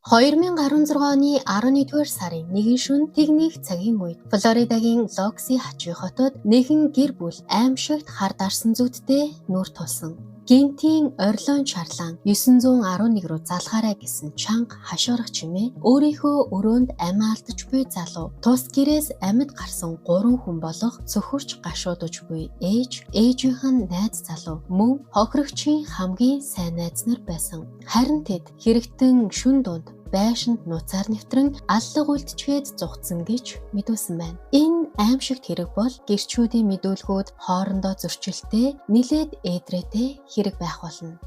2016 оны 11-р сарын 1 шөнө тэг 1 цагийн үед Флоридагийн Локси хажийн хотод нэгэн гэр бүл аимшигт хар дарсан зүйдтэй нүүр тулсан. Гэнтийн орилон чарлаан 911 руу залгаарай гэсэн чанга хашгирах чимээ өөрийнхөө өрөөнд амиа алдаж буй залуу, тус гэрээс амьд гарсан 3 хүн болох цөхөрч гашуудаж буй ээж, ээжийнх нь найз залуу мөн хохирогчийн хамгийн сайн найз нар байсан. Харин тэд хэрэгтэн шүн дунд байшинд нууцаар нэвтрэн аллаг үлдчихэд зугтсан гэж мэдүүлсэн байна. Энэ аимшигт хэрэг бол гэрчүүдийн мэдүүлгүүд хоорондоо зөрчилтэй, нилээд ээдрээтэй хэрэг байх болно.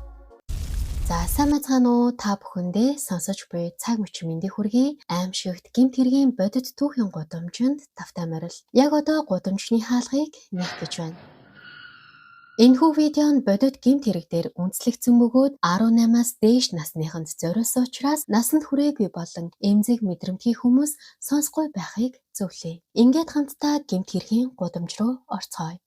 За, сайн байцгаана уу, та бүхэндээ сонсож буй цаг мөчийн мэндийг хүргэе. Аимшигт гэмт хэргийн бодит түүхийн гудамжинд тавтай морил. Яг одоо гудамжны хаалгыг нээх гэж байна. Энэхүү видео нь бодит гэмт хэрэг дээр үндэслэгдсэн бөгөөд 18-аас дээш насныханд зориулсан учраас насанд хүрээгүй болон эмзэг мэдрэмтгий хүмүүс сонсохгүй байхыг зөвлөе. Ингээд хамтдаа гэмт хэргийн гудамж руу орцгоё.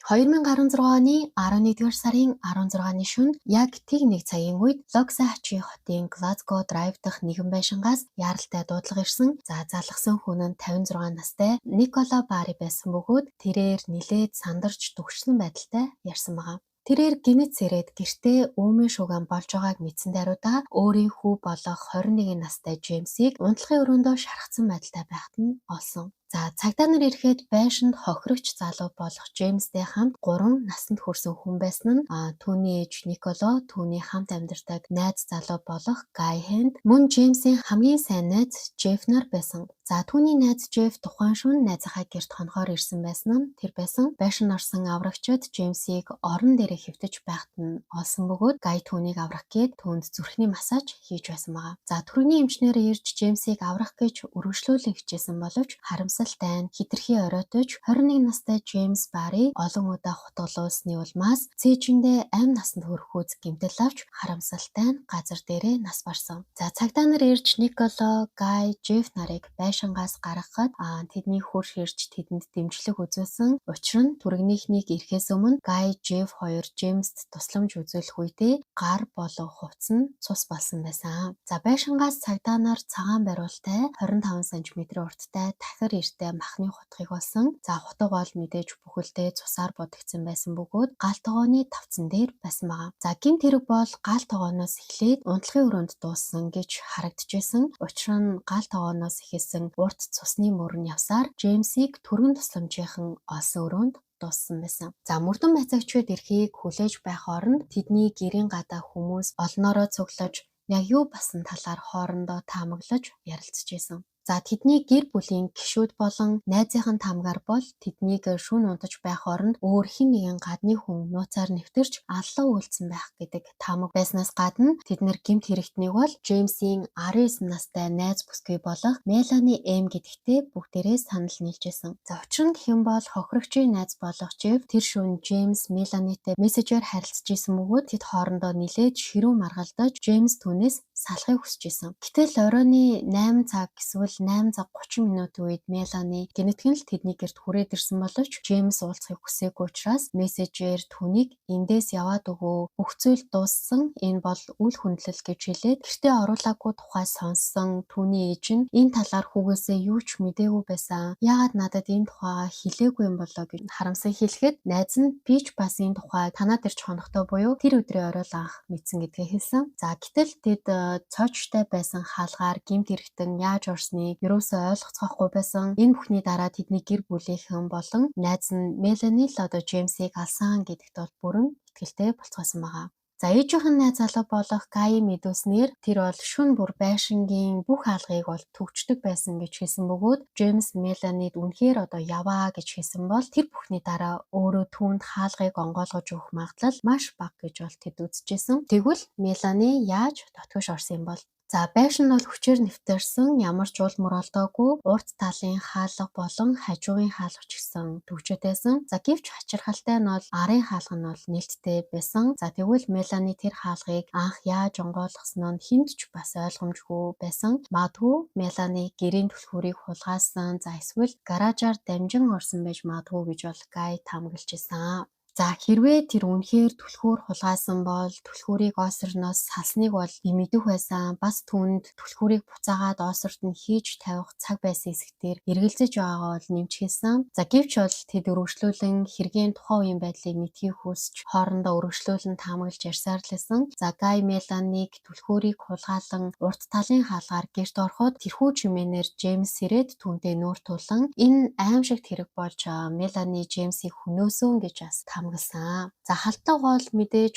2016 оны 11-р сарын 16-ны шөнө яг тэг 1 цагийн үед Локсахачи хотын Глазго Драйв дахь нэгэн байшингаас яаралтай дуудлага ирсэн. За, залгасан хүн нь 56 настай Никола Барри байсан бөгөөд тэрээр нилээд сандарч түгшсэн байдалтай ярьсан байгаа. Тэрээр гэнэт сэрээд гэртээ үүмэн шугам болж байгааг мэдсэн даруйдаа өөрийн хүү болох 21 настай Джеймсийг унтлахын өрөөндөө шархсан байдалтай байхад нь олсон. За, цагдаа нар ирэхэд байшинд хохирогч залуу болох Джеймстэй хамт 3 насанд хүрсэн хүн байсан нь түүний ээж Николо, түүний хамт амьдардаг найз залуу болох Гай Хэнд, мөн Джеймсийн хамгийн сайн найз Джеф нар байсан. За, түүний найз Джеф тухайн шөнө найзынхаа гэрт хонохоор ирсэн байсан нь тэр байсан. Байшинд орсон аврагчид Джеймсийг орон дээрээ хэвтэж байхад нь олсон бөгөөд Гай түүнийг аврах гээд түүнд зүрхний массаж хийж байсан байгаа. За, түргний эмчнэр ирж Джеймсийг аврах гэж өргөжлүүлэн хичээсэн боловч харамсалтай нь хэтэрхий оройтож 21 настай Джеймс Барри олон удаа хутгалуулсны улмаас цээжиндээ амь насанд хүрэхүйц гэмтэл авч харамсалтай нь газар дээрээ нас барсан. За, цагдаа нар ирж Николо, Гай, Джеф нарыг байшингаас гаргахад тэдний хөрш ирж тэдэнд дэмжлэг үзүүлсэн. Учир нь түргнийхнийг ирэхээс өмнө Гай, Джеф хоёр Джеймст тусламж үзүүлэх үедээ гар болон хувцас нь цус болсон байсан. За, байшингаас цагдаа нар цагаан бариултай 25 см урттай тахир эртэй махны хутгийг олсон. За, хутга бол мэдээж бүхэлдээ цусаар будагдсан байсан бөгөөд гал тогооны тавцан дээр байсан байгаа. За, гэмт хэрэг бол гал тогооноос эхлээд унтлахын өрөөнд дууссан гэж харагдчихсан. Учир нь гал тогооноос эхэлсэн урт цусны мөр нь явсаар Джеймсийг түргэн тусламжийнхан олсон өрөөнд дууссан байсан. За, мөрдөн байцаагчид эрхийг хүлээж байх оронд тэдний гэрийн гадаа хүмүүс олноороо цуглаж яг юу болсон талаар хоорондоо таамаглаж ярилцаж байсан. За, тэдний гэр бүлийн гишүүд болон найзынхын таамгаар бол тэднийг шөнө унтаж байх оронд өөр хэн нэгэн гадны хүн нууцаар нэвтэрч аллан үйлдсэн байх гэдэг таамаг байснаас гадна тэд нар гэмт хэрэгтнийг бол Джеймсийн 19 настай найз бүсгүй болох Мелани М гэдэгтээ бүгдээрээ санал нийлжсэн. За, учир нь гэх юм бол хохирогчийн найз болох Джеф тэр шөнө Джеймс Меланитэй мессежээр харилцаж исэн бөгөөд тэд хоорондоо нилээд ширүүн маргалдаж Джеймс түүнээс салахыг хүсэж исэн. Гэтэл оройн 8 цаг эсвэл 8 цаг 30 минутын үед Мелани гэнэтхэн л тэдний гэрт хүрээд ирсэн боловч Джеймс уулзахыг хүсээгүй учраас мессежээр түүнийг эндээс яваад өгөө, бүх зүйл дууссан, энэ бол үл хүндлэл гэж хэлээд гэртээ оруулаагүй тухай сонссон түүний ээж нь энэ талаар хүүгээсээ юу ч мдээгүй байсан. Яагаад надад энэ тухайгаа хэлээгүй юм болоо гэж харамсан хэлэхэд найз нь би ч бас энэ тухай танаад ирж хонохдоо буюу тэр өдрийн орой л анх мэдсэн гэдгээ хэлсэн. За, гэтэл тэд цоочтой байсан хаалгаар гэмт хэрэгтэн яаж орсныг ерөөсөө ойлгоцгоохгүй байсан. Энэ бүхний дараа тэдний гэр бүлийнхэн болон найз нь Мелани л одоо Джеймсийг алсан гэдэгт бол бүрэн итгэлтэй болцгоосон байгаа. За, ээжийнх нь найз залуу болох Гай мэдүүлснээр тэр бол шөнө бүр байшингийн бүх хаалгыг бол төгждөг байсан гэж хэлсэн бөгөөд Джеймс Меланид үнэхээр одоо яваа гэж хэлсэн бол тэр бүхний дараа өөрөө түүнд хаалгыг онгойлгож өгөх магадлал маш бага гэж бол тэд үзэжсэн. Тэгвэл Мелани яаж дотгош орсон юм бол? За, байшин нь бол хүчээр нэвтэрсэн, ямар ч уул мөр олдоогүй, урд талын хаалга болон хажуугийн хаалга ч гэсэн төгжөөтэйсэн. За, гэвч хачирхалтай нь бол арын хаалга нь бол нээлттэй байсан. За, тэгвэл Мелани тэр хаалгыг анх яаж онгойлгосон нь хэнд ч бас ойлгомжгүй байсан. Магадгүй Мелани гэрийн түлхүүрийг хулгайлсан, за эсвэл гаражаар дамжин орсон байж магадгүй гэж бол Гай таамаглаж исэн. За хэрвээ тэр үнэхээр түлхүүр хулгайлсан бол түлхүүрийг Осерноос салсныг бол мэдэх байсан. Бас түүнд түлхүүрийг буцаагаад Осерт нь хийж тавих цаг байсан хэсгээр эргэлзэж байгаагаа бол нэмж хэлсэн. За гэвч бол тэд өргөжлүүлэн хэргийн тухайн үеийн байдлыг мэдхийг хүсч хоорондоо өргөжлүүлэн таамаглаж ярьсаар л байсан. За Гай Меланиг түлхүүрийг хулгайлан урд талын хаалгаар гэрт ороход тэрхүү чимээнээр Джеймс ирээд түүнтэй нүүр тулан энэ аимшигт хэрэг болж Мелани Джеймсийг хөнөөсөн гэж бас таамагласан. За халдвар гол мэдээж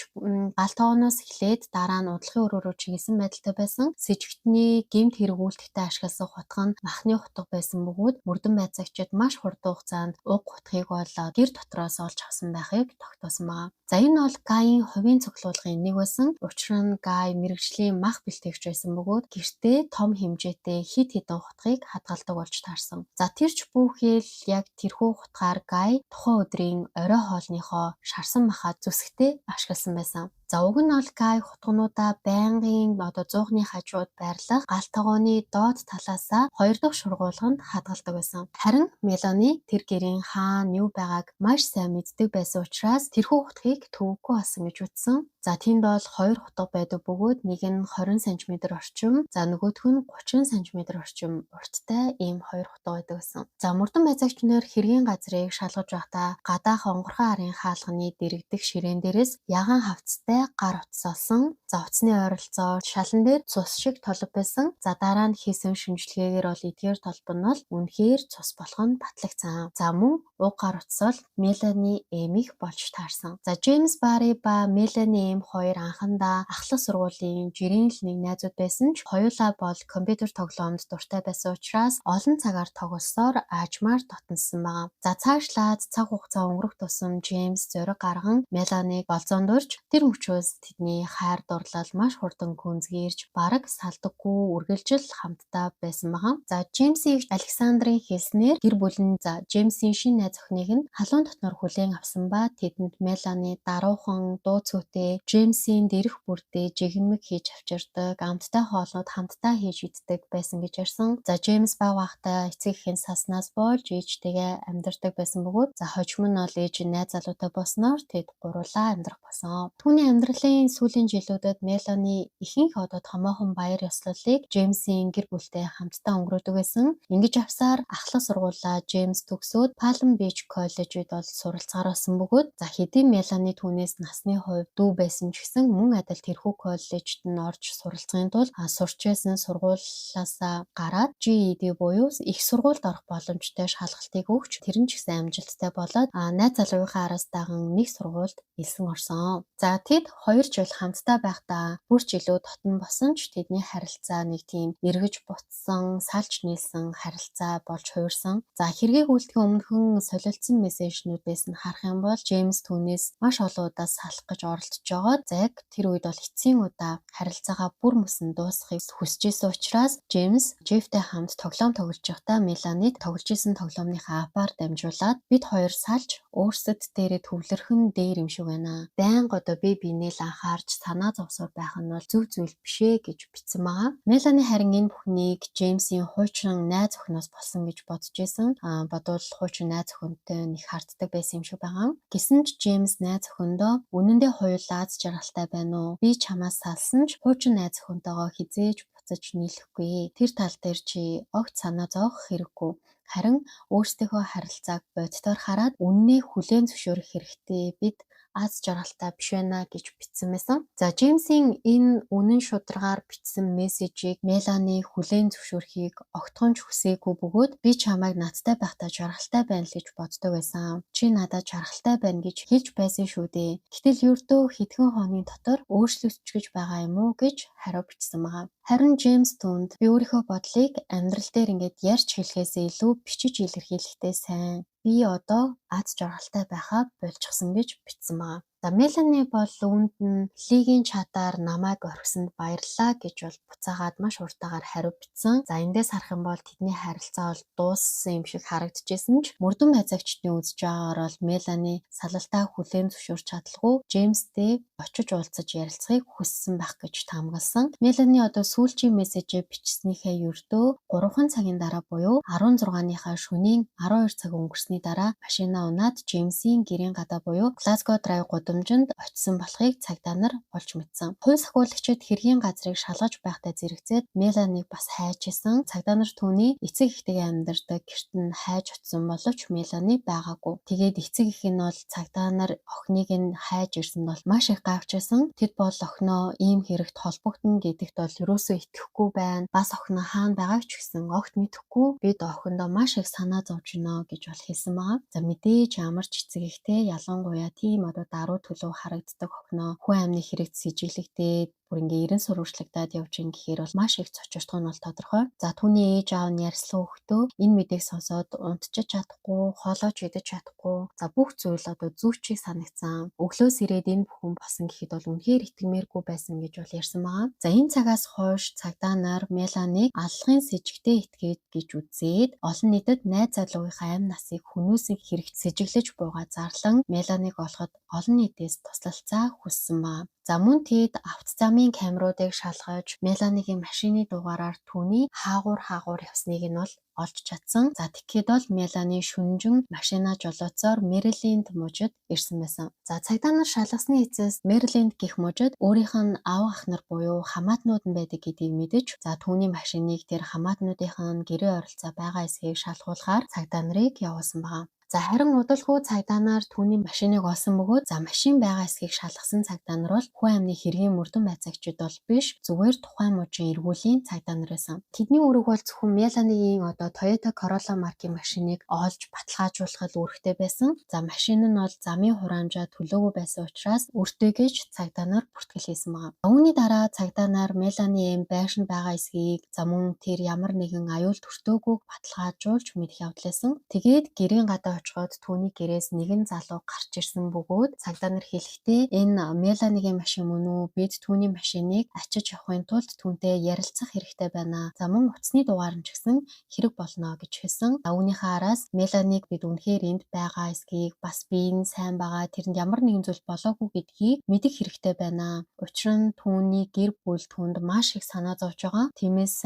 гал тогооноос эхлээд дараа нь удлахын өрөө рүү чиглэсэн байдалтай байсан. Сэжигтний гэмт хэрэг үйлдэхдээ ашигласан хутга нь махны хутга байсан бөгөөд мөрдөн байцаагчид маш хурдан хугацаанд уг хутгийг бол гэр дотроос олж авсан байхыг тогтоосон байна. За энэ бол Гайын хувийн цуглуулгын нэг байсан. Учир нь Гай мэргэжлийн мах бэлтгэгч байсан бөгөөд гэртээ том хэмжээтэй хэд хэдэн хутгийг хадгалдаг болж таарсан. За тэр ч бүхэл яг тэрхүү хутгаар Гай тухайн өдрийн орой хоолныхоо шарсан махаа зүсгтээ ашигласан байсан. За уг нь бол Гай хутгануудаа байнгын одоо зуухны хажууд байрлах гал тогооны доод талаасаа хоёр дахь шургуулганд хадгалдаг байсан. Харин Мелани тэр гэрийн хаана юу байгааг маш сайн мэддэг байсан учраас тэрхүү хутгийг төвөггүй болсон гэж үзсэн. За тэнд бол хоёр хутга байдаг бөгөөд нэг нь 20 см орчим, за нөгөөх нь 30 см орчим урттай ийм хоёр хутга байдаг гэсэн. За мөрдөн байцаагч нар хэргийн газрыг шалгаж байхдаа гадаах онгорхой арын хаалганы дэрэгдэх ширээн дээрээс ягаан хавцтай гар утас олсон. За утасны ойролцоо шалан дээр цус шиг толбо байсан. За дараа нь хийсэн шинжилгээгээр бол эдгээр толбо нь бол үнэхээр цус болох нь батлагдсан. За мөн уг гар утас бол Мелани Эмих болж таарсан. За Джеймс Барри ба Мелани Эм хоёр анхандаа ахлах сургуулийн жирийн л нэг найзууд байсан ч хоёулаа бол компьютер тоглоомд дуртай байсан учраас олон цагаар тоглосоор аажмаар дотносон байгаа. За цаашлаад цаг хугацаа өнгөрөх тусам Джеймс зориг гарган Меланиг болзоонд урьж тэр мөчөөс тэдний хайр дурлал маш хурдан гүнзгийрч бараг салдаггүй үргэлжил хамтдаа байсан байгаа. За Джеймсийг Александрын хэлснээр гэр бүл нь за Джеймсийн шинэ найз охиныг нь халуун дотноор хүлээн авсан ба тэдэнд Мелани даруухан дуу цөөтэй Джеймсийн дэрэх бүрдээ жигнэмэг хийж авчирдаг, амттай хоолнууд хамтдаа хийж иддэг байсан гэж ярьсан. За Джеймс бага байхдаа эцэг эхийн салснаас болж ээжтэйгээ амьдардаг байсан бөгөөд за хожим нь бол ээж нь найз залуутай болсноор тэд гурлаа амьдрах болсон. Түүний амьдралын сүүлийн жилүүдэд Мелани ихэнх одоо томоохон баяр ёслолыг Джеймсийн гэр бүлтэй хамтдаа өнгөрөөдөг байсан. Ингэж авсаар ахлах сургуулаа Джеймс төгсөөд Palm Beach коллежид бол суралцгаар болсон бөгөөд за хэдий Мелани түүнээс насны хувьд дүү байсан ч гэсэн мөн адил тэрхүү коллежид нь орж суралцахын тулд сурч байсан сургуулиасаа гараад GED буюу их сургуульд орох боломжтой шалгалтыг өгч тэр нь ч гэсэн амжилттай болоод найз залуугийнхаа араас даган нэг сургуульд элсэн орсон. За тэд 2 жил хамтдаа байхдаа бүр ч илүү дотн босон ч тэдний харилцаа нэг тийм эргэж буцсан, салж нийлсэн харилцаа болж хувирсан. За хэргийг үйлдэхийн өмнөхөн солилцсон мессежнүүдээс нь харах юм бол Джеймс түүнээс маш олон удаа салах гэж оролдож байгаад за яг тэр үед бол эцсийн удаа харилцаагаа бүр мөсөн дуусгахыг хүсэж исэн учраас Джеймс Джеффтэй хамт тоглоом тоглож байхдаа Меланид тоглож исэн тоглоомныхаа апаар дамжуулаад бид хоёр салж өөрсдөд дээрээ төвлөрхөн дээр юм шиг байна. Байнга одоо би биенээ л анхаарч санаа зовсоор байх нь бол зөв зүйл биш ээ гэж бичсэн байгаа. Мелани харин энэ бүхнийг Джеймсийн хуучин найз охиноос болсон гэж бодож исэн. Бодвол хуучин найз охинтой нэг харддаг байсан юм шиг байгаа. Гэсэн ч Джеймс найз охиндоо үнэндээ хоёулаа аз жаргалтай байна уу? Би чамаас салсан ч хуучин найз охинтойгоо хизээж буцаж нийлэхгүй. Тэр тал дээр чи огт санаа зовох хэрэггүй. Харин өөрсдийнхөө харилцааг бодитоор хараад үннээ хүлээн зөвшөөрөх хэрэгтэй. Бид аз жаргалтай биш байна гэж бичсэн байсан. За Джеймсийн энэ үнэн шударгаар бичсэн мессежийг Мелани хүлээн зөвшөөрөхийг огтхон ч хүсээгүй бөгөөд би чамайг надтай байхдаа жаргалтай байна л гэж боддог байсан. Чи надад жаргалтай байна гэж хэлж байсан шүү дээ. Гэтэл ердөө хэдхэн хоногийн дотор өөрчлөгдөж байгаа юм уу гэж хариу бичсэн байгаа. Харин Джеймс түүнд би өөрийнхөө бодлыг амьдрал дээр ингээд ярьж хэлэхээсээ илүү бичиж илэрхийлэхдээ сайн. Би одоо аз жаргалтай байхаа болчихсон гэж бичсэн байгаа. За Мелани бол үүнд нь Лигийн чатаар намайг орхисонд баярлалаа гэж бол буцаагаад маш уртаагаар хариу бичсэн. За эндээс харах юм бол тэдний харилцаа бол дууссан юм шиг харагдчихсэн ч мөрдөн байцаагчдын үзэж байгаагаар бол Мелани салалтаа хүлээн зөвшөөрч чадалгүй Джеймстэй очиж уулзаж ярилцахыг хүссэн байх гэж таамагласан. Мелани одоо сүүлчийн мессежээ бичснийхээ ердөө 3 цагийн дараа буюу 16-ныхаа шөнийн 12 цаг өнгөрсний дараа машинаа унаад Джеймсийн гэрийн гадаа буюу Glasgow Drive гудамжинд очисон болохыг цагдаа нар олж мэдсэн. Хууль сахиулагчид хэргийн газрыг шалгаж байхдаа зэрэгцээд Меланиг бас хайж исэн. Цагдаа нар түүний эцэг эхтэйгээ амьдардаг гэрт нь хайж очисон боловч Мелани байгаагүй. Тэгээд эцэг эх нь бол цагдаа нар охиныг нь хайж ирсэнд бол маш их гайхажсэн. Тэд бол охиноо ийм хэрэгт холбогдоно гэдэгт бол ерөөсөө итгэхгүй байна. Бас охиноо хаана байгааг ч гэсэн огт мэдэхгүй. Бид охиндоо маш их санаа зовж гинэ гэж бол хэлсэн байгаа. За мэдээж ямар ч эцэг эхтэй ялангуяа тийм одоо даруй төлөв харагддаг охиноо хүн амны хэрэгт сэжиглэгдээд бүр ингээ 90 сурвалжлагдаад явж ин гэхээр бол маш их цочирдох нь бол тодорхой. За түүний ээж аав нь ярьслан өгтөө энэ мэдээг сонсоод унтчих чадахгүй, хоолойч идэж чадахгүй. За бүх зүйл одоо зүүчийг санагцсан. Өглөөс ирээд энэ бүхэн болсон гэхэд бол үнэхээр итгэмээргүй байсан гэж бол ярьсан байгаа. За энэ цагаас хойш цагдаа нар Меланиг аллахын сэжигтэй этгээд гэж үзээд олон нийтэд найз залуугийнхаа амь насыг хөнөөсөн хэрэгт сэжиглэж буугаа зарлан Меланиг олоход олон нийтээс туслалцаа хүссэн ба. За мөн тэд авто замын камеруудыг шалгаж Меланигийн машины дугаараар түүний хаагуур хаагуур явсныг нь бол олж чадсан. За тэгэхэд бол Мелани шүнжин машина жолооцоор Мэриленд мужид ирсэн байсан. За цагдаа нар шалгасны эцэс Мэриленд гэх мужид өөрийнх нь аваа ах нар буюу хамаатнууд нь байдаг гэдгийг мэдэж, за түүний машиныг тэр хамаатнуудынх нь гэрээ ойролцоо байгаа эсхийг шалгуулахаар цагдаа нарыг явуулсан байгаа. За харин удалгүй цагдаа нар түүний машиныг олсон бөгөөд за машин байгаа эсхийг шалгасан цагдаа нар бол хүн амны хэргийн мөрдөн байцаагчид бол биш, зүгээр тухайн мужийн эргүүлийн цагдаа нар байсан. Тэдний үүрэг бол зөвхөн Меланигийн одоо Toyota Corolla маркийн машиныг олж баталгаажуулах үүрэгтэй байсан. За машин нь бол замын хураамжаа төлөөгүй байсан учраас өртөөгөөж цагдаа нар бүртгэл хийсэн байгаа. Үүний дараа цагдаа нар Мелани эм байшинд байгаа эсхийг за мөн тэр ямар нэгэн аюул төртөөгүйг баталгаажуулж мэдэх явдал байсан. Тэгээд гэрийн гадаа очиход түүний гэрээс нэгэн залуу гарч ирсэн бөгөөд цагдаа нар хэлэхдээ энэ Меланигийн машин мөн үү? Бид түүний машиныг ачиж явахын тулд түүнтэй ярилцах хэрэгтэй байна. За мөн утасны дугаар нь ч гэсэн хэрэг болно гэж хэлсэн. Үүнийхээ араас Меланиг бид үнэхээр энд байгаа эсхийг бас бие нь сайн байгаа, тэрэнд ямар нэгэн зүйл болоогүй гэдгийг мэдэх хэрэгтэй байна. Учир нь түүний гэр бүл түүнд маш их санаа зовж байгаа. Тиймээс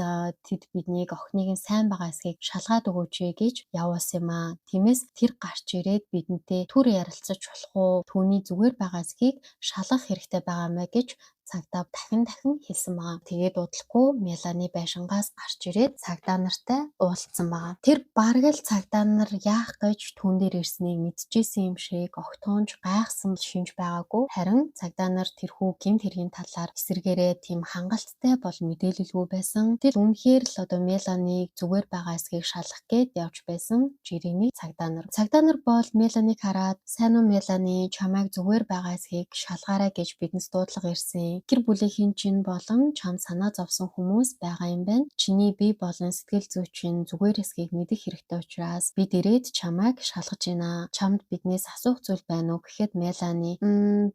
тэд биднийг охиныг нь сайн байгаа эсхийг шалгаад өгөөч гэж явуулсан юм аа. Тиймээс тэр гарч ирээд бидэнтэй түр ярилцаж болох уу? Түүний зүгээр байгаа эсхийг шалгах хэрэгтэй байгаа маа гэж цагдаа дахин дахин хэлсэн байгаа. Тэгээд удалгүй Мелани байшингаас гарч ирээд цагдаа нартай уулзсан байгаа. Тэр бараг л цагдаа нар яах гэж түүн дээр ирснийг мэдчихсэн юм шиг огтхонч гайхсан шинж байгаагүй. Харин цагдаа нар тэрхүү гэмт хэргийн талаар эсэргээрээ тийм хангалттай бол мэдээлэлгүй байсан. Тэр үнэхээр л одоо Меланиг зүгээр байгаа эсхийг шалгах гээд явж байсан жирийн цагдаа нар. Цагдаа нар бол Меланиг хараад сайн уу Мелани, чамайг зүгээр байгаа эсхийг шалгаарай гэж бидэнс дуудлага ирсэн. Гэр бүлийнхэн чинь болон чамд санаа зовсон хүмүүс байгаа юм байна. Чиний бие болон сэтгэл зүй чинь зүгээр эсхийг мэдэх хэрэгтэй учраас бид ирээд чамайг шалгаж байна. Чамд биднээс асуух зүйл байна уу гэхэд Мелани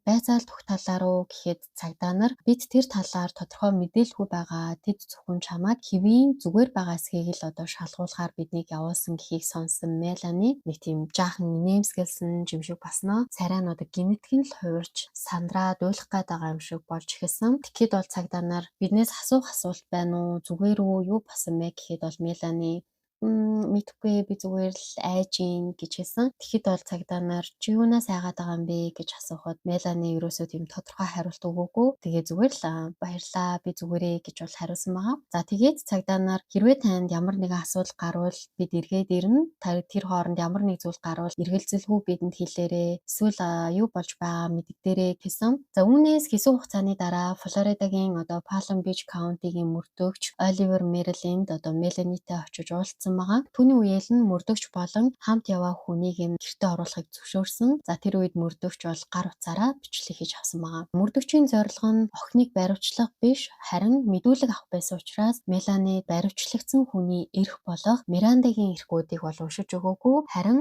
байцаал төх талаар уу гэхэд цагдаа нар бид тэр талаар тодорхой мэдээлэлгүй байгаа. Тэд зөвхөн чамайг хэвийн зүгээр байгаа эсхийг л одоо шалгуулахаар биднийг явуулсан гэхийг сонсон Мелани нэг тийм жаахан нэмсгэлсэн жимшиг баснаа. Царай нь одоо гинэтгэн л хувирч сандраад уйлах гээд байгаа юм шиг болж эхэлсэн. Тэгэхэд бол цагдаа нар биднээс асуух асуулт байна уу? Зүгээр үү? Юу болсон бэ гэхэд бол Мелани мэдэхгүй би зүгээр л айж ийн гэж хэлсэн. Тэгэхэд бол цагдаа нар чи юунаас айгаад байгаа юм бэ гэж асуухад Мелани ерөөсөө тийм тодорхой хариулт өгөөгүй. Тэгээ зүгээр л баярлаа би зүгээрээ гэж бол хариулсан байгаа. За тэгээд цагдаа нар хэрвээ танд ямар нэгэн асуудал гарвал бид эргээд ирнэ. Тэр хооронд ямар нэг зүйл гарвал эргэлзэлгүй бидэнд хэлээрээ. Эсвэл юу болж байгаа мэддэгдэрээ гэсэн. За үүнээс хэсэг хугацааны дараа Флоридагийн одоо Palm Beach County-гийн мөрдөгч Оливер Мэриленд одоо Меланитай очиж уулзсан байгаа. Түүний үеэл нь мөрдөгч болон хамт яваа хүнийг юм гэртээ оруулахыг зөвшөөрсөн. За тэр үед мөрдөгч бол гар утсаараа бичлэг хийж авсан байгаа. Мөрдөгчийн зорилго нь охиныг баривчлах биш, харин мэдүүлэг авах байсан учраас Мелани баривчлагдсан хүний эрх болох Мирандагийн эрхүүдийг бол уншиж өгөөгүй. Харин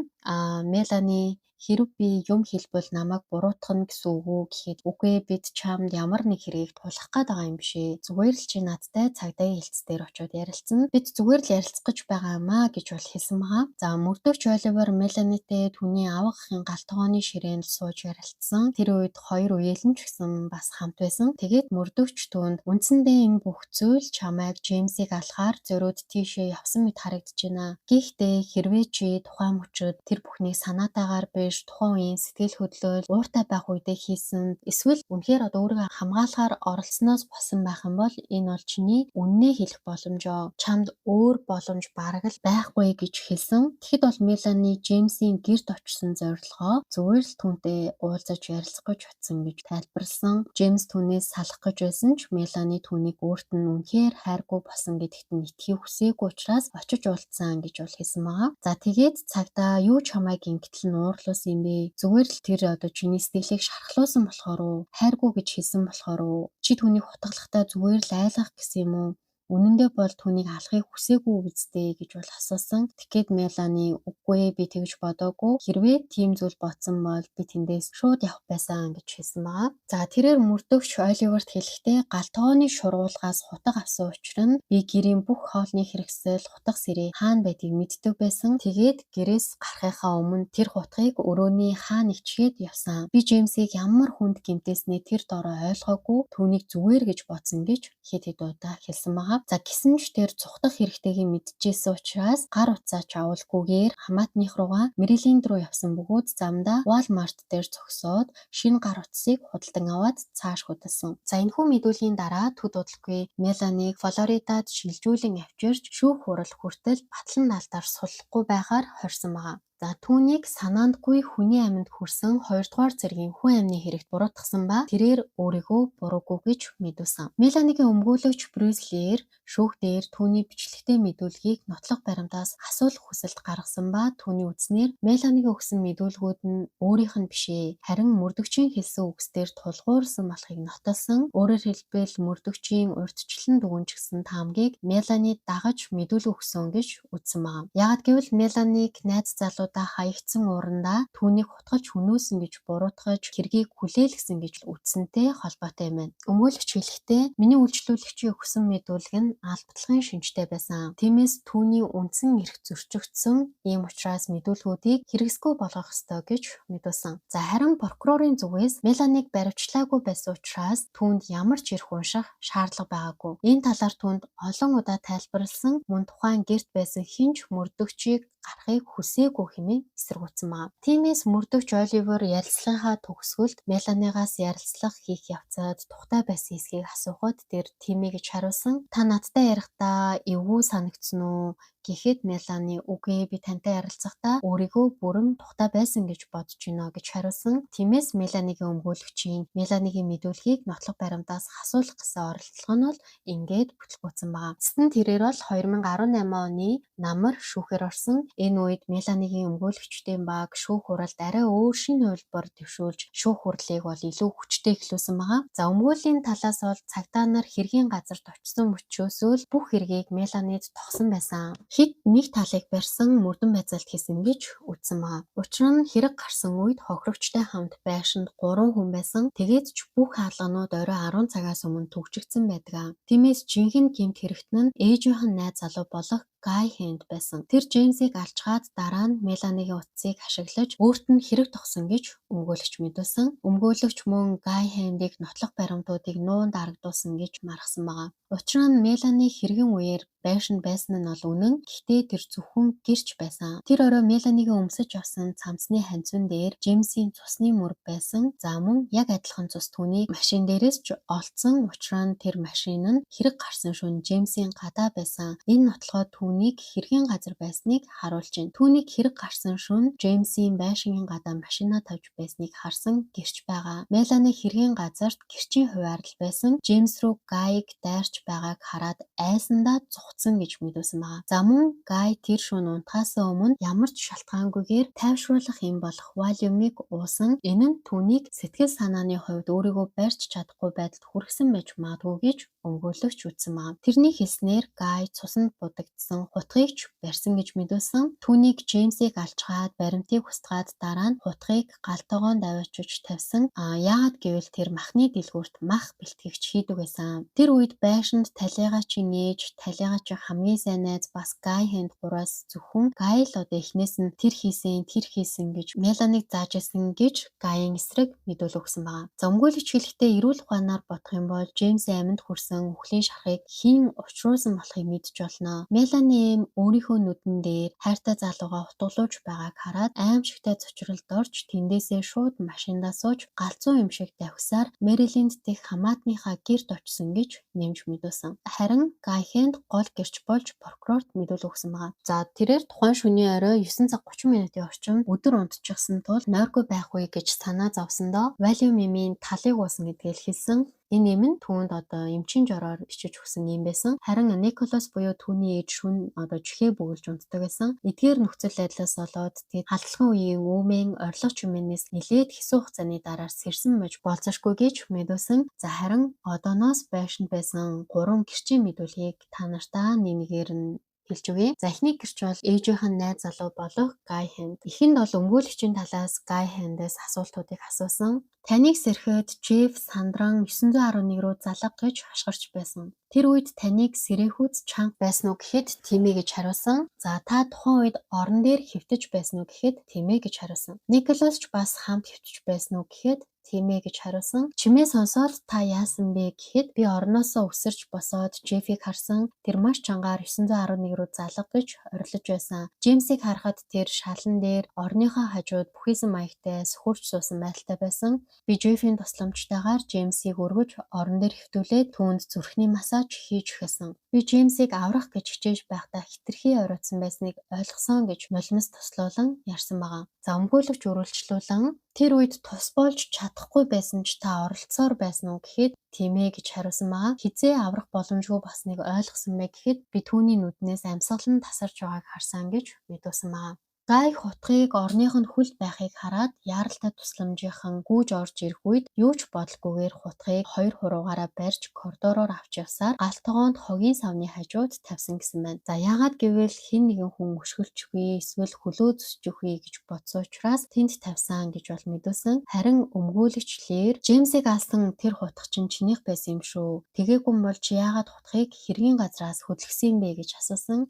Мелани Хэрв би юм хэлбэл намайг буруутгана гэсэн үг үү гэхэд үгүй бид чамд ямар нэг хэргийг тулах гээд байгаа юм биш ээ. Зүгээр л чи надтай цагдаагийн хэлц дээр очиод ярилцсан. Бид зүгээр л ярилцах гэж байгаа юм аа гэж бол хэлсэн байгаа. За мөрдөгч Оливер Меланитэй түүний авга ахын гал тогооны ширээнд сууж ярилцсан. Тэр үед хоёр үеэлэн ч гэсэн бас хамт байсан. Тэгээд мөрдөгч түүнд үндсэндээ энэ бүх зүйл чамайг Джеймсийг алахаар зориуд тийшээ явсан мэт харагдаж байна. Гэхдээ хэрвээ чи тухайн мөчөд тэр бүхнийг санаатаагаар биш тухайн үеийн сэтгэл хөдлөл ууртай байх үедээ хийсэн эсвэл үнэхээр одоо өөрийгөө хамгаалахаар оролцсоноос болсон байх юм бол энэ бол чиний үннээ хэлэх боломжоо. Чамд өөр боломж бараг л байхгүй гэж хэлсэн. Тэгэхэд бол Мелани Джеймсийн гэрт очсон зорилгоо зүгээр л түүнтэй уулзаж ярилцах гэж очсон гэж тайлбарласан. Джеймс түүнээс салах гэж байсан ч Мелани түүнийг өөрт нь үнэхээр хайргүй болсон гэдэгт нь итгэхийг хүсээгүй учраас очиж уулзсан гэж бол хэлсэн байгаа. За тэгээд цагдаа юу чамайг ингэтэл нь уурлуулсан юм бэ? Зүгээр л тэр одоо чиний сэтгэлийг шархлуулсан болохоор уу? Хайргүй гэж хэлсэн болохоор уу? Чи түүнийг хутгалахдаа зүгээр л айлгах гэсэн юм уу? Үнэндээ бол түүнийг алахыг хүсээгүй үсттэй гэж бол асуусан. Тэгэхэд Мелани үгүй би тэгж бодоогүй. Хэрвээ тийм зүйл бодсон бол би тэндээс шууд явах байсан гэж хэлсэн байгаа. За тэрээр мөрдөгч Оливерт хэлэхдээ гал тогооны шургуулгаас хутга авсан учир нь би гэрийн бүх хоолны хэрэгсэл, хутга сэрээ хаана байдгийг мэддэг байсан. Тэгээд гэрээс гарахынхаа өмнө тэр хутгийг өрөөний хаа нэгчгээд явсан. Би Джеймсийг ямар хүнд гэмтээсний тэр дорой ойлгоогүй, түүнийг зүгээр гэж бодсон гэж хэд хэд удаа хэлсэн байгаа. За гисэн ч тэр цухтах хэрэгтэйг мэдчихсэн учраас гар утсаа ч авалгүйгээр хамаатных руугаа Мэриленд руу явсан бөгөөд замдаа Walmart дээр зогсоод шинэ гар утсыг худалдан аваад цааш хөдөлсөн. За энэхүү мэдүүлгийн дараа төд удалгүй Меланиг Флоридад шилжүүлэн авчирч шүүх хурал хүртэл батлан даалтаар суллахгүй байхаар хорьсон байгаа. За түүнийг санаандгүй хүний амьд хүрсэн 2 дугаар зэргийн хүн амны хэрэгт буруутгасан ба тэрээр өөрийгөө буруугүй гэж мэдүүлсэн. Меланигийн өмгөөлөгч Брюс Лиэр шүүх дээр түүний бичлэгтэй мэдүүлгийг нотлох баримтаас асуулах хүсэлт гаргасан ба түүний үзснээр Меланигийн өгсөн мэдүүлгүүд нь өөрийнх нь биш ээ. Харин мөрдөгчийн хэлсэн үгсдээр тулгуурсан болохыг нотолсон. Өөрөөр хэлбэл мөрдөгчийн урьдчилан дүгнжсэн таамгийг Мелани дагаж мэдүүлэг өгсөн гэж үзсэн байна. Яагаад гэвэл Меланиг найз залуу хаягдсан уурандаа түүнийг хутгалж хүнөөсөн гэж буруутгаж хэргийг хүлээлгэсэн гэж үзсэнтэй холбоотой юм байна. Өмгөөлөгч хэлэхдээ миний үйлчлүүлэгчийн өгсөн мэдүүлэг нь албадлагын шинжтэй байсан. Тиймээс түүний үндсэн эрх зөрчигдсөн. Ийм учраас мэдүүлгүүдийг хэрэгсгүй болгох ёстой гэж мэдүүлсэн. За харин прокурорын зүгээс Меланиг баривчлаагүй байсан учраас түүнд ямар ч эрх унших шаардлага байгаагүй. Энэ талаар түүнд олон удаа тайлбарласан, мөн тухайн гэрт байсан хэн ч мөрдөгчийг гарахыг хүсээгүй хэмээн эсэргүүцсэн байна. Тиймээс мөрдөгч Оливер ярилцлагынхаа төгсгөлд Меланигаас ярилцлага хийх явцад тухтай байсан эсэхийг асуухад тэр тийм ээ гэж хариулсан. Та надтай ярихдаа эвгүй санагдсан уу гэхэд Мелани үгүй би тантай ярилцахдаа өөрийгөө бүрэн тухтай байсан гэж бодож байна гэж хариулсан. Тиймээс Меланигийн өмгөөлөгчийн Меланигийн мэдүүлгийг нотлох баримтаас хасуулах гэсэн оролдлого нь бол ингээд бүтлгүүцсэн байгаа. Эцэст нь тэрээр бол 2018 оны намар шүүхээр орсон. Энэ үед Меланигийн өмгөөлөгчдийн баг шүүх хуралд арай өөр шинэ хувилбар дэвшүүлж шүүх хурлыг бол илүү хүчтэй эхлүүлсэн байгаа. За өмгөөллийн талаас бол цагдаа нар хэргийн газарт очсон мөчөөсөө л бүх хэргийг Меланид тогсон байсан. Хэд нэг талыг барьсан мөрдөн байцаалт хийсэн гэж үзсэн байгаа. Учир нь хэрэг гарсан үед хохирогчтой хамт байшинд 3 хүн байсан. Тэгээд ч бүх хаалганууд орой 10 цагаас өмнө түгжигдсэн байдаг. Тиймээс жинхэнэ гэмт хэрэгт нь ээжийнх нь найз залуу болох Гай Хэнд байсан. Тэр Джеймсийг алчгаад дараа нь Меланигийн утсыг ашиглаж өөрт нь хэрэг тогсон гэж өмгөөлөгч мэдүүлсэн. Өмгөөлөгч мөн Гай Хэндийг нотлох баримтуудыг нуун дарагдуулсан гэж маргасан байгаа. Учир нь Мелани хэргийн үеэр байшинд байсан нь бол үнэн. Гэхдээ тэр зөвхөн гэрч байсан. Тэр орой Меланигийн өмсөж явсан цамцны ханцун дээр Джеймсийн цусны мөр байсан. За мөн яг адилхан цус түүний машин дээрээс ч олдсон. Учир нь тэр машин нь хэрэг гарсан шөнө Джеймсийн гадаа байсан. Энэ нотлохоо түүнийг хэргийн газар байсныг харуулж байна. Түүнийг хэрэг гарсан шөнө Джеймсийн байшингийн гадаа машинаа тавьж байсныг харсан гэрч байгаа. Мелани хэргийн газарт гэрчийн хуваарил байсан. Джеймс рүү Гайг дайрч байгааг хараад айсандаа зугтсан гэж мэдүүлсэн байгаа. За мөн Гай тэр шөнө унтахаас өмнө ямар ч шалтгаангүйгээр тайвшруулах юм болох валиумыг уусан. Энэ нь түүнийг сэтгэл санааны хувьд өөрийгөө барьж чадахгүй байдалд хүргэсэн байж магадгүй гэж өмгөөлөгч үзсэн байна. Тэрний хэлснээр Гай цуснд будагдсан хутгийг ч барьсан гэж мэдүүлсэн. Түүнийг Джеймсийг алчгаад баримтыг устгаад дараа нь хутгийг гал тогоонд аваачиж тавьсан. Яагаад гэвэл тэр махны дэлгүүрт мах бэлтгэгч хийдэг байсан. Тэр үед байшинд талигаа чи нээж, талигаа чи хамгийн сайн найз бас Гай Хэнд гураас зөвхөн Гай л одоо эхнээс нь тэр хийсэн, тэр хийсэн гэж Меланиг зааж исэн гэж Гайын эсрэг мэдүүлэг өгсөн байна. За, өмгөөлөгч хэлэхдээ эрүүл ухаанаар бодох юм бол Джеймсийн амьд хүрсэн үхлийн шарахыг хэн учруулсан болохыг мэдж болно. Мелани эм өөрийнхөө нүдэн дээр хайртай залуугаа утгалуулж байгааг хараад аимшигтай цочролд орж тэндээсээ шууд машиндаа сууж галзуу юм шиг давхисаар Мэриленд дэх хамаатныхаа гэрт очсон гэж нэмж мэдүүлсэн. Харин Гай Хэнд гол гэрч болж прокурорт мэдүүлэг өгсөн байгаа. За, тэрээр тухайн шөнийн орой 9 цаг 30 минутын орчимд өдөр унтчихсан тул нойргүй байх үе гэж санаа зовсондоо Valium эмийн талыг уусан гэдгийг хэлсэн. Энэ эм нь түүнд одоо эмчийн жороор бичиж өгсөн юм байсан. Харин Николас буюу түүний ээж шөнө одоо чихээ бөглөж унтдаг байсан. Эдгээр нөхцөл байдлаас болоод тэгээд халдлагын үеийн үүмэн орилго чимээнээс нэлээд хэсүү хугацааны дараа сэрсэн мэж болзошгүй гэж мэдүүлсэн. За, харин одооноос байшинд байсан 3 гэрчийн мэдүүлгийг та нартаа нэг нэгээр нь хэлж өгье. За, эхний гэрч бол ээжийнх нь найз залуу болох Гай Хэнд. Эхэнд бол өмгөөлөгчийн талаас Гай Хэндээс асуултуудыг асуусан. Таныг сэрхэд Джеф сандран 911 руу залга гэж хашгирч байсан. Тэр үед таныг сэрэхүйц чанга байсан уу гэхэд тийм ээ гэж хариулсан. За, та тухайн үед орон дээр хэвтэж байсан уу гэхэд тийм ээ гэж хариулсан. Николас ч бас хамт хэвтэж байсан уу гэхэд тийм ээ гэж хариулсан. Чимээ сонсоод та яасан бэ гэхэд би орноосоо өсөрч босоод Джеффийг харсан. Тэр маш чангаар 911 руу залга гэж орилож байсан. Джеймсийг харахад тэр шалан дээр орныхоо хажууд бүхийсэн маягтай сөхөрч суусан байдалтай байсан. Би Джеффийн тусламжтайгаар Джеймсийг өргөж орон дээр хэвтүүлээд түүнд зүрхний массаж хийж эхэлсэн. Би Джеймсийг аврах гэж хичээж байхдаа хэтэрхий оройтсан байсныг ойлгосон гэж нулимс тослуулан ярьсан байгаа. За, өмгөөлөгч үргэлжлүүлэн тэр үед тус болж чадахгүй байсан ч та оролцсоор байсан уу гэхэд тийм ээ гэж хариулсан байгаа. Хэзээ аврах боломжгүй болсныг ойлгосон бэ гэхэд би түүний нүднээс амьсгал нь тасарч байгааг харсан гэж мэдүүлсэн байгаа. Гай хутгийг орных нь хүл байхыг хараад яаралтай тусламжийнхан гүйж орж ирэх үед юу ч бодлогүйгээр хутгийг хоёр хуруугаараа барьж коридороор авч явсаар гал тогоонд хогийн савны хажууд тавьсан гэсэн байна. За, яагаад гэвэл хэн нэгэн хүн өшгөлчихвээ эсвэл хөлөө зүсчихвээ гэж бодсон учраас тэнд тавьсан гэж бол мэдүүлсэн. Харин өмгөөлөгч Лэр Джеймсийг алсан тэр хутга чинь чинийх байсан юм шүү. Тэгээгүй бол чи яагаад хутгийг хэргийн газраас хөдөлгсөн юм бэ гэж асуусан.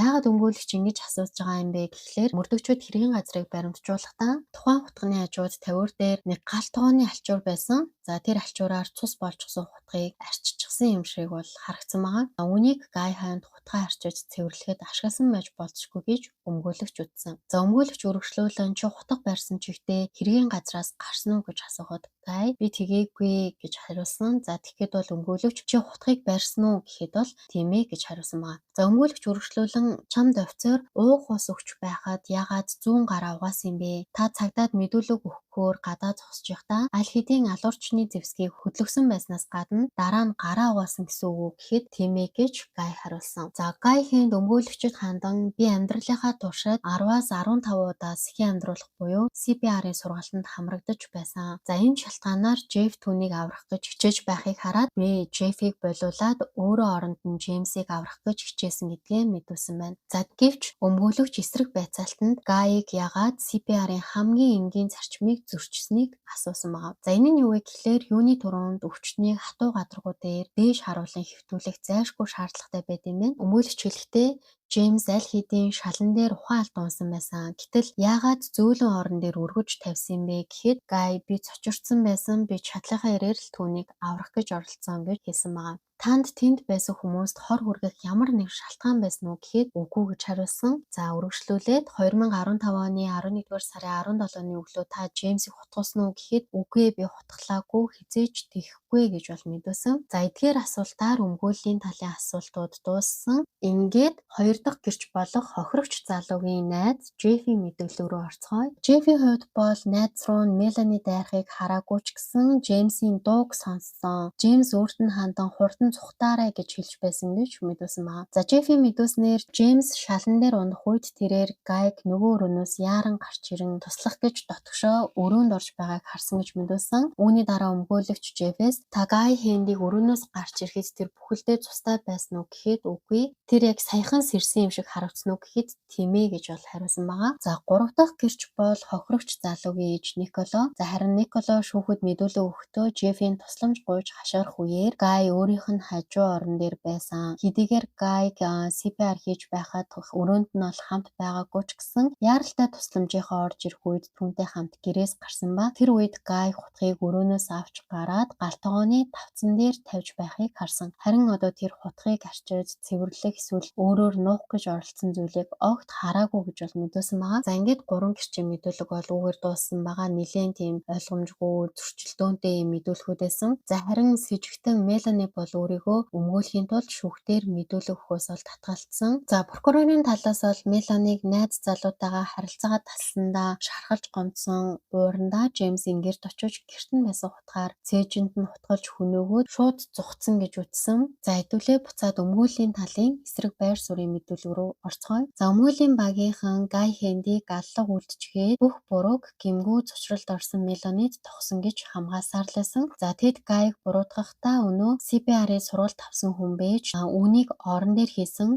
Яагаад өмгөөлөгч ингэж асууж байгаа юм бэ гэхлээр мөрдөгчүүд хэргийн газрыг баримтжуулахдаа тухайн хутганы хажууд тавиур дээр нэг гал тогооны альчуур байсан. За, тэр альчуураар цус болчихсон хутгийг арччихсан юм шиг бол харагдсан байгаа. Үүнийг Гай Хайнд хутгаа арчиж цэвэрлэхэд ашигласан байж болзошгүй гэж өмгөөлөгч үзсэн. За, өмгөөлөгч үргэлжлүүлэн чи хутга барьсан чигтээ хэргийн газраас гарсан уу гэж асуухад Гай би тэгээгүй гэж хариулсан. За, тэгэхэд бол өмгөөлөгч чи хутгийг барьсан уу гэхэд бол тийм ээ гэж хариулсан байгаа. За, өмгөөлөгч үргэлжлүүлэн чамд офицер уух ус өгч байхад яагаад зүүн гараа угаасан юм бэ? Та цагдаад мэдүүлэг өгөхөөр гадаа зогсож байхдаа аль хэдийн алуурчны зэвсгийг хөдлөсөн байснаас гадна дараа нь гараа угаасан гэсэн үг үү гэхэд тийм ээ гэж Гай хариулсан. За, Гай Хэнд өмгөөлөгчид хандан би амьдралынхаа туршид 10-аас 15 удаа сэхэн амьдруулах буюу CPR-ын сургалтанд хамрагдаж байсан. За, энэ шалтгаанаар Джеф түүнийг аврах гэж хичээж байхыг хараад би Джеффийг болиулаад өөрөө оронд нь Джеймсийг аврах гэж хичээсэн гэдгээ мэдүүлсэн байна. За, гэвч өмгөөлөгч эсрэг байцаалтанд Гайг яагаад CPR-ын хамгийн энгийн зарчмыг зөрчсөнийг асуусан байгаа. За, энэ нь юу вэ гэхлээр юуны түрүүнд өвчтнийг хатуу гадаргуу дээр дээш харуулан хэвтүүлэх зайлшгүй шаардлагатай байд юм байна. Өмгөөлөгч хэлэхдээ Джеймс аль хэдийн шалан дээр ухаан алдсан унсан байсан. Гэтэл яагаад зөөлөн орон дээр өргөж тавьсан юм бэ гэхэд Гай би цочирдсан байсан. Би чадлынхаа ирээр л түүнийг аврах гэж оролдсон гэж хэлсэн байгаа. Танд тэнд байсан хүмүүст хор хүргэх ямар нэг шалтгаан байсан уу гэхэд үгүй гэж хариулсан. За, үргэлжлүүлээд 2015 оны 11-р сарын 17-ны өглөө та Джеймсийг хутгалсан уу гэхэд үгүй би хутгалаагүй, хэзээ ч тэхгүй гэж бол мэдүүлсэн. За, эдгээр асуултаар өмгөөллийн талын асуултууд дууссан. Ингээд хоёр Хоёр дахь гэрч болох хохирогч залуугийн найз Джеффийн мэдүүлэг рүү орцгоё. Джеффийн хувьд бол найз руу нь Мелани дайрахыг хараагүй ч гэсэн Джеймсийн дууг сонссон. Джеймс өөрт нь хандан хурдан зугтаарай гэж хэлж байсан гэж мэдүүлсэн байна. За, Джеффийн мэдүүлснээр Джеймс шалан дээр унах үед тэрээр Гайг нөгөө өрөөнөөс яаран гарч ирэн туслах гэж дотгошоо өрөөнд орж байгааг харсан гэж мэдүүлсэн. Үүний дараа өмгөөлөгч Джеффээс та Гай Хендиг өрөөнөөс гарч ирэхэд тэр бүхэлдээ цустай байсан уу гэхэд үгүй. Тэр яг саяхан сэрсэн юм шиг харагдсан уу гэхэд тийм ээ гэж бол хариулсан байгаа. За, гурав дахь гэрч бол хохирогч залуугийн ээж Николо. За, харин Николо шүүхэд мэдүүлэг өгөхдөө Джеффийн тусламж гуйж хашгирах үеэр Гай өөрийнх нь хажуу орон дээр байсан. Хэдийгээр Гайг CPR хийж байхад өрөөнд нь бол хамт байгаагүй ч гэсэн яаралтай тусламжийнхаа орж ирэх үед түүнтэй хамт гэрээс гарсан ба тэр үед Гай хутгийг өрөөнөөс авч гараад гал тогооны тавцан дээр тавьж байхыг харсан. Харин одоо тэр хутгийг арчиж цэвэрлэх эсвэл өөрөөр нуух гэж оролдсон зүйлийг огт хараагүй гэж бол мэдүүлсэн байгаа. За, ингээд гурван гэрчийн мэдүүлэг бол үүгээр дууссан байгаа. Нилээн тийм ойлгомжгүй, зөрчилдөөнтэй юм мэдүүлэхүүд байсан. За, харин сэжигтэн Мелани бол өөрийгөө өмгөөлөхийн тулд шүүхтэр мэдүүлэг өгөхөөс бол татгалцсан. За, прокурорын талаас бол Меланиг найз залуутайгаа харилцаагаа тасласандаа шархалж гомдсон уурандаа Джеймсийн гэрт очиж гэрт нь байсан хутгаар цээжинд нь хутгалж хөнөөгөөд шууд зугтсан гэж үзсэн. За, хэдүүлээ буцаад өмгөөлийн талын эсрэг байр суурийн мэдүүлэг рүү орцгоё. За, өмгөөлийн багийнхан Гай Хендиг аллага үлдчихээд бүх бурууг гэмгүй цочролд орсон Меланид тогсон гэж хамгаалсаар л байсан. За, тэд Гайг буруутгахдаа өнөө CPR-ийн сургалт авсан хүн байж үүнийг орон дээр хийсэн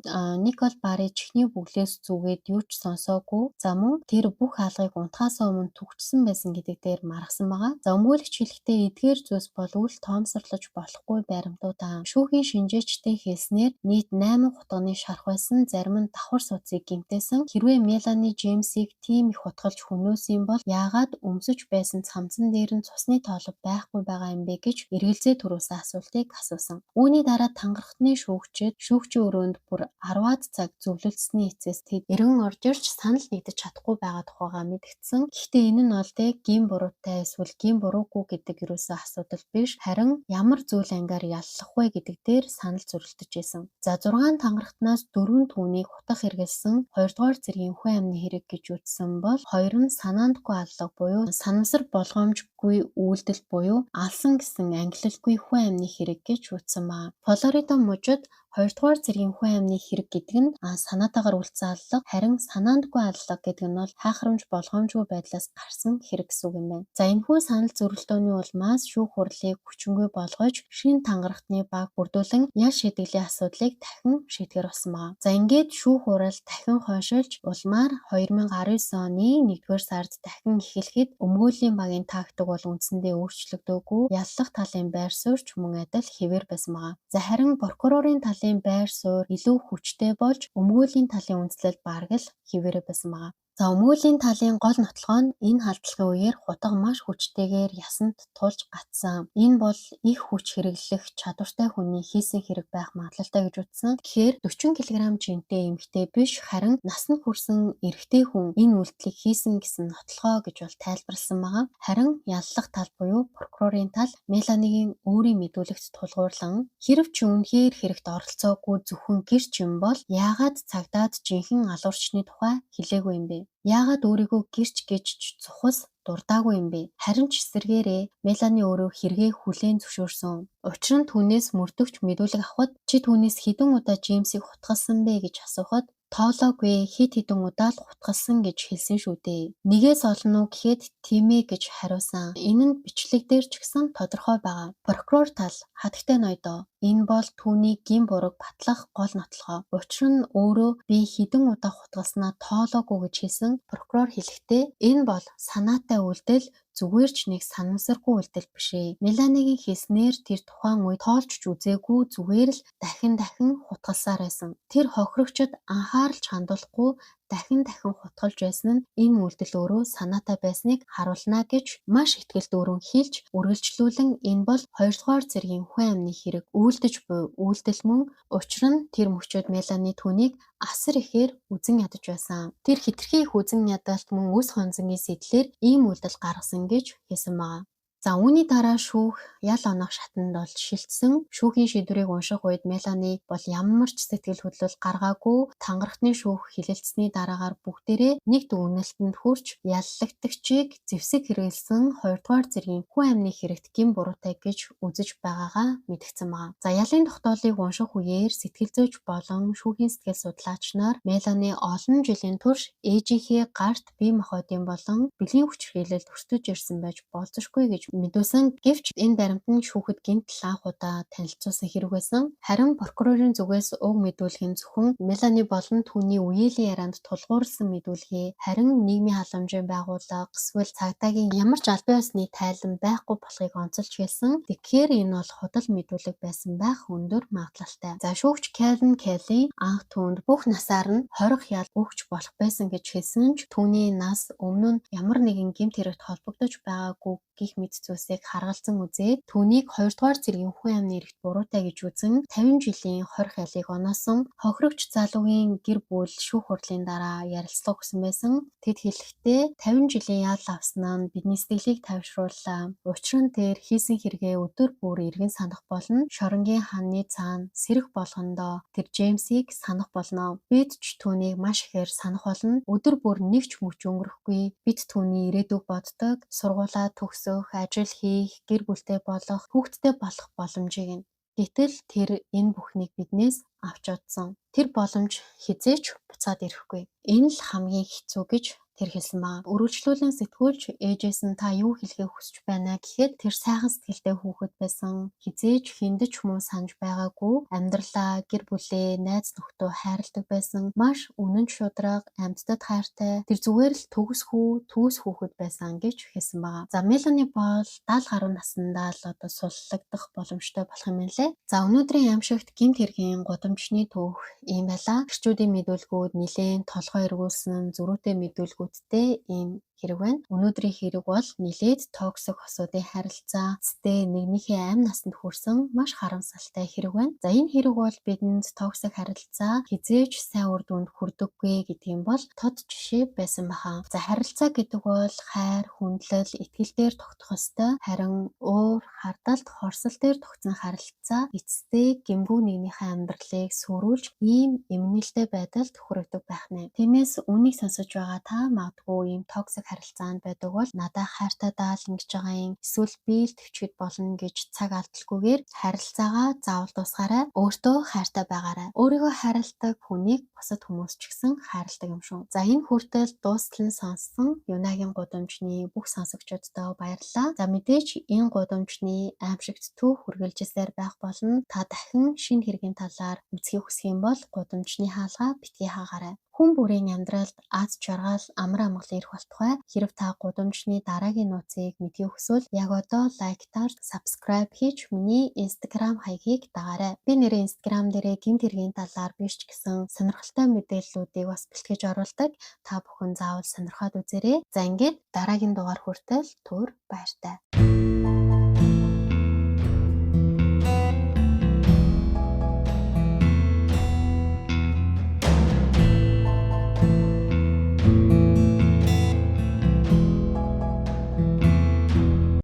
Никол Барри чихний бүглээс зүгээд юу ч сонсоогүй. За, мөн тэр бүх хаалгыг унтахаасаа өмнө түгжсэн байсан гэдэг дээр маргасан байгаа. За, өмгөөлөгч хэлэхдээ эдгээр зүйлс бол үл тоомсорлож болохгүй баримтуудаа. Шүүхийн шинжээчдийн хэлснээр нийт 8 хутганы шарх байсан, зарим нь давхар судсыг гэмтээсэн. Хэрвээ Мелани Джеймсийг тийм их хутгалж хөнөөсөн бол яагаад өмсөж байсан цамцан дээр нь цусны тоолол байхгүй байгаа юм бэ гэж эргэлзээ төрүүлсэн асуултыг асуусан. Үүний дараа тангарахтны шүүгчид шүүгчийн өрөөнд бүр 10-аад цаг зөвлөлдсөний эцэс тэд эргэн орж ирж санал нэгдэж чадахгүй байгаа тухайгаа мэдгдсэн. Гэхдээ энэ нь бол гэм буруутай эсвэл гэм буруугүй гэдэг ерөөсөө асуудал биш. Харин ямар зүйл ангаар яллах вэ гэдэг дээр санал зөрөлдөж байсан. За, 6 тангарахтнаас 4 түүнийг хутгах хэрэгэлсэн 2 дугаар зэргийн хүн амны хэрэг гэж үзсэн бол хоёр нь санаандгүй аллага буюу санамсар болгоомжгүй үйлдэл буюу алсан гэсэн ангилалгүй хүн амны хэрэг гэж үзсэн ба. Флорида мужид хоёрдугаар зэргийн хүн амны хэрэг гэдэг нь санаатаагаар үлдсэн аллага, харин санаандгүй аллага гэдэг нь бол хаахарамж болгоомжгүй байдлаас гарсан хэрэг гэсэн үг юм байна. За, энэхүү санал зөрөлдөөний улмаас шүүх хурлыг хүчингүй болгож шинэ тангарахтны баг бүрдүүлэн ял шийтгэлийн асуудлыг дахин шийтгэр болсон байна. За, ингээд шүүх хурал дахин хойшилж улмаар 2019 оны 1-р сард дахин эхлэхэд өмгөөлийн багийн тактик бол үндсэндээ өөрчлөгдөөгүй, яллах талын байр суурь ч мөн адил хэвээр байсан байгаа. За, харин прокурорын талын байр суурь илүү хүчтэй болж өмгөөлийн талын үндслэл бараг л хэвээрээ байсан байгаа. За, өмгөөлийн талын гол нотлогоо нь энэ халдлагын үеэр хутга маш хүчтэйгээр ясанд тулж гацсан. Энэ бол их хүч хэрэглэх чадвартай хүний хийсэн хэрэг байх магадлалтай гэж үзсэн. Тэгэхээр 40 кг жинтэй эмэгтэй биш, харин насанд хүрсэн эрэгтэй хүн энэ үйлдэлийг хийсэн гэсэн нотлогоо гэж бол тайлбарласан байгаа. Харин яллах тал буюу прокурорын тал Меланигийн өөрийн мэдүүлэгт тулгуурлан хэрв чи үнэхээр хэрэгт оролцоогүй зөвхөн гэрч юм бол яагаад цагдаад жинхэнэ алуурчны тухай хэлээгүй юм бэ? Яагаад өөрийгөө гэрч гэж цухас дурдаагүй юм бэ? Харин ч эсэргээрээ Мелани өөрөө хэрэгээ хүлээн зөвшөөрсөн. Учир нь түүнээс мөрдөгч мэдүүлэг авахад чи түүнээс хэдэн удаа Джеймсийг хутгалсан бэ гэж асуухад тоолоогүй, хэд хэдэн удаа л хутгалсан гэж хэлсэн шүү дээ. Нэгээс олон уу гэхэд тийм ээ гэж хариулсан. Энэ нь бичлэг дээр ч гэсэн тодорхой байгаа. Прокурор тал хатагтай ноёдоо энэ бол түүний гэм бурууг батлах гол нотлогоо. Учир нь өөрөө би хэдэн удаа хутгалснаа тоолоогүй гэж хэлсэн. Прокурор хэлэхдээ энэ бол санаатай үйлдэл, зүгээр ч нэг санамсаргүй үйлдэл биш ээ. Меланигийн хэлснээр тэр тухайн үед тоолж ч үзээгүй, зүгээр л дахин дахин хутгалсаар байсан. Тэр хохирогчид анхааралч хандуулахгүй дахин дахин хутгалж байсан нь энэ үйлдэл өөрөө санаатай байсныг харуулна гэж маш итгэл дүүрэн хэлж үргэлжлүүлэн энэ бол хоёрдугаар зэргийн хүн амны хэрэг үйлдэж буй үйлдэл мөн учир нь тэр мөчөөд Мелани түүнийг асар ихээр үзен ядаж байсан. Тэр хэтэрхий их үзен ядалт мөн үс хонзонгийн сэдлээр ийм үйлдэл гаргасан гэж хэлсэн байгаа. За үүний дараа шүүх ял оноох шатанд бол шилжсэн. Шүүхийн шийдвэрийг унших үед Мелани бол ямар ч сэтгэл хөдлөл гаргаагүй. Тангарахны шүүх хэлэлцсэний дараагаар бүгдээрээ нэг дүгнэлтэнд хүрч яллагдагчийг зэвсэг хэрэглэсэн 2 дугаар зэргийн хүн амны хэрэгт гэм буруутай гэж үзэж байгаагаа мэдэгдсэн байна. За ялын тогтоолыг унших үеэр сэтгэл зүйч болон шүүхийн сэтгэл судлаач нар Мелани олон жилийн турш ээжийнхээ гарт бие махбодын болон бэлгийн хүчирхийлэлд өртөж ирсэн байж болзошгүй гэж мэдүүлсэн. Гэвч энэ баримт нь шүүхэд гэмтэл анх удаа танилцуулсан хэрэг байсан. Харин прокурорын зүгээс уг мэдүүлэг нь зөвхөн Мелани болон түүний үеэлийн ярианд тулгуурласан мэдүүлгээ, харин нийгмийн халамжийн байгууллага эсвэл цагдаагийн ямар ч албан ёсны тайлан байхгүй болохыг онцолж хэлсэн. Тэгэхээр энэ бол худал мэдүүлэг байсан байх өндөр магадлалтай. За шүүгч Кевин Келли анх түүнд бүх насаар нь хорих ял өгч болох байсан гэж хэлсэн ч түүний нас өмнө нь ямар нэгэн гэмт хэрэгт холбогдож байгаагүй гэх мэт зүйлсийг харгалзан үзээд түүнийг 2 дугаар зэргийн хүн амны эрхт буруутай гэж үзэн 50 жилийн хорих ялыг оноосон. Хохирогч залуугийн гэр бүл шүүх хурлын дараа ярилцлага өгсөн байсан. Тэд хэлэхдээ 50 жилийн ял авсан нь бидний сэтгэлийг тайвшрууллаа. Учир нь тэр хийсэн хэрэгээ өдөр бүр эргэн санах болно. Шоронгийн ханны цаана сэрэх болгондоо тэр Джеймсийг санах болно. Бид ч түүнийг маш ихээр санах болно. Өдөр бүр нэг ч мөч өнгөрөхгүй. Бид түүний ирээдүйг боддог. Сургуулаа төгсөх, ажил хийх, гэр бүлтэй болох, хүүхэдтэй болох боломжийг нь. Гэтэл тэр энэ бүхнийг биднээс авч одсон. Тэр боломж хэзээ ч буцаад ирэхгүй. Энэ л хамгийн хэцүү гэж тэр хэлсэн ба. Өргөлжлүүлэн сэтгүүлч ээжээс нь та юу хэлэхээ хүсэж байна гэхэд тэр сайхан сэтгэлтэй хүүхэд байсан. Хэзээ ч хэнд ч муу санаж байгаагүй. Амьдралаа, гэр бүлээ, найз нөхдөө хайрладаг байсан. Маш үнэн шударга, амьтдад хайртай. Тэр зүгээр л төгс хүү, төгс хүүхэд байсан гэж хэлсэн байгаа. За Мелани бол 70 гаруй наснда л одоо суллагдах боломжтой болох юм лээ. За өнөөдрийн аимшигт гэмт хэргийн гудамжны түүх ийм байлаа. Гэрчүүдийн мэдүүлгүүд нэлээн толгой эргүүлсэн зөрүүтэй мэдүүлгүүдтэй ийм хэрэг байна. Өнөөдрийн хэрэг бол нэлээд toxic хосуудын харилцаа, цэцтэй нэгнийхээ амь насанд хүрсэн маш харамсалтай хэрэг байна. За энэ хэрэг бол бидэнд toxic харилцаа хэзээ ч сайн үр дүнд хүрдэггүй гэдэг юм бол тод жишээ байсан баха. За харилцаа гэдэг бол хайр, хүндлэл, итгэл дээр тогтох ёстой. Харин уур, хардалт, хорсол дээр тогтсон харилцаа эцэстээ гэмгүй нэгнийхээ амьдралыг сөрүүлж ийм эмнэлтэй байдалд хүргэдэг байх нэ. Тиймээс үүнийг сонсож байгаа та магадгүй ийм toxic харилцаанд байдаг бол надаа хайртай даал ингэж байгаа юм, эсвэл би л төвчгд болно гэж цаг алдалгүйгээр харилцаагаа заавал дуусгаарай. Өөртөө хайртай байгаарай. Өөрийгөө хайрладаг хүнийг бусад хүмүүс ч гэсэн хайрладаг юм шүү. За энэ хүртэл дуустал нь сонссон Юнагийн гудамжны бүх сонсогчдод баярлалаа. За мэдээж энэ гудамжны аимшигт түүх үргэлжилсээр байх болно. Та дахин шинэ хэргийн талаар үзэхийг хүсэх юм бол гудамжны хаалгаа битгий хаагаарай. Хүн бүрийн амьдралд аз жаргал, амар амгалан ирэх болтугай. Хэрэв та гудамжны дараагийн нууцыг мэдэхийг хүсвэл яг одоо like дарж, subscribe хийж миний Instagram хаягийг дагаарай. Би нэрээ Instagram дээрээ гэмт хэргийн талаар биш ч гэсэн сонирхолтой мэдээллүүдийг бас бэлтгэж оруулдаг. Та бүхэн заавал сонирхоод үзээрэй. За ингээд дараагийн дугаар хүртэл түр баяртай.